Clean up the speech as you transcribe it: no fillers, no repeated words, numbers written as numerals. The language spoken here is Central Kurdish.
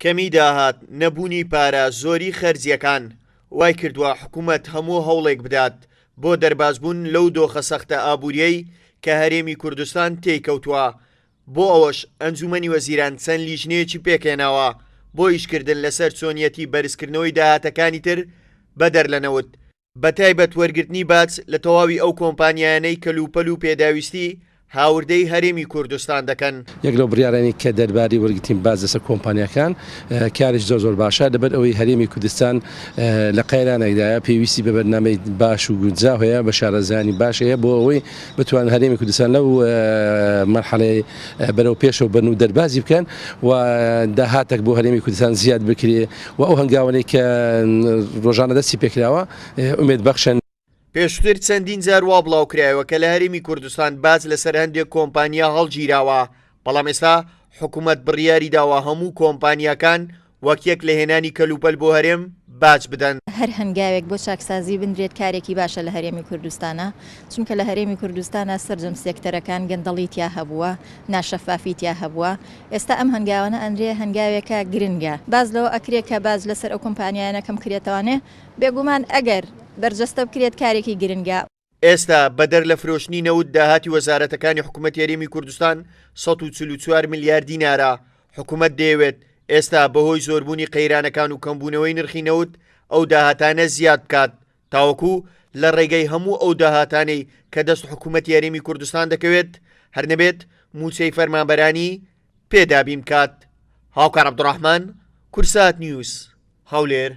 کەمی داهات، نەبوونی پارە، زۆری خەرجییەکان، وایکردووە حکومەت هەموو هەوڵێک بدات بۆ دەربازبوون لەو دۆخە سەختە ئابوورییەی کە هەرێمی کوردستان تێیکەوتووە، بۆ ئەوەش ئەنجوومەنی وەزیران چەند لیژنەیەکی پێکهێناوە بۆ ئیشکردن لەسەر چۆنیەتی بەرزکردنەوەی داهاتەکانی تر بەدەر لە نەوت، بەتایبەت وەرگرتنی باج لە تەواوی ئەو کۆمپانیایانەی کەلوپەل و پێداویستی هاوردەی هەرێمی کوردستان دەکەن. یەک لەو بڕیارانەی کە دەربارەی وەرگرتنی باج لەسەر کۆمپانیاکان کارێکی زۆر زۆر باشە، لەبەر ئەوەی هەرێمی کوردستان لە قەیرانێکدایە پێویستی بە بەرنامەی باش و گونجاو هەیە، بە شارەزایانی باش هەیە بۆ ئەوەی بتوانن هەرێمی کوردستان لەو مەرحەلەی بەرەو پێشەوە بەرن و دەربازی بکەن و داهاتێک بۆ هەرێمی کوردستان زیاد بکرێ و ئەو هەنگاوانەی کە ڕۆژانە دەستی پێکراوە ئومێد بەخشن. پێشتر چەندین جار وا بڵاوکرایەوە کە لە هەرێمی کوردستان باج لەسەر هەندێک کۆمپانیا هەڵگیراوە، بەڵام ئێستا حکومەت بڕیاریداوە هەموو کۆمپانیاکان وەک یەک لە هێنانی کەلوپەل بۆ هەرێم باج بدەن. هەر هەنگاوێک بۆ چاکسازی بنرێت کارێکی باشە لە هەرێمی کوردستانا، چونکە لە هەرێمی کوردستانا سەرجەم سێکتەرەکان گەندەڵی تیا هەبووە، ناشەفافی تیا هەبووە، ئێستا ئەم هەنگاوانە ئەنرێ هەنگاوێکە گرنگە. باس لەوە ئەکرێ کە باج لەسەر ئەو کۆمپانیایانە کەم کرێتەوانێ، بێگومان ئەگەر بەرجەستە بکرێت کارێکی گرنگە. ئێستا بەدەر لە فرۆشتنی نەوت داهاتی وەزارەتەکانی حکومەتی هەرێمی کوردستان 144 ملیار دینارە، حکومەت دەیەوێت ئێستا بەهۆی زۆربوونی قەیرانەکان و کەمبوونەوەی نرخی نەوت ئەو داهاتانە زیاد بکات تاوەکو لە ڕێگەی هەموو ئەو داهاتانەی کە دەست حکومەتی هەرێمی کوردستان دەکەوێت هەر نەبێت مووچەی فەرمانبەرانی پێ دابین بکات. هاوکار عەبدوڕەحمان، کوردسات نیوز، هەولێر.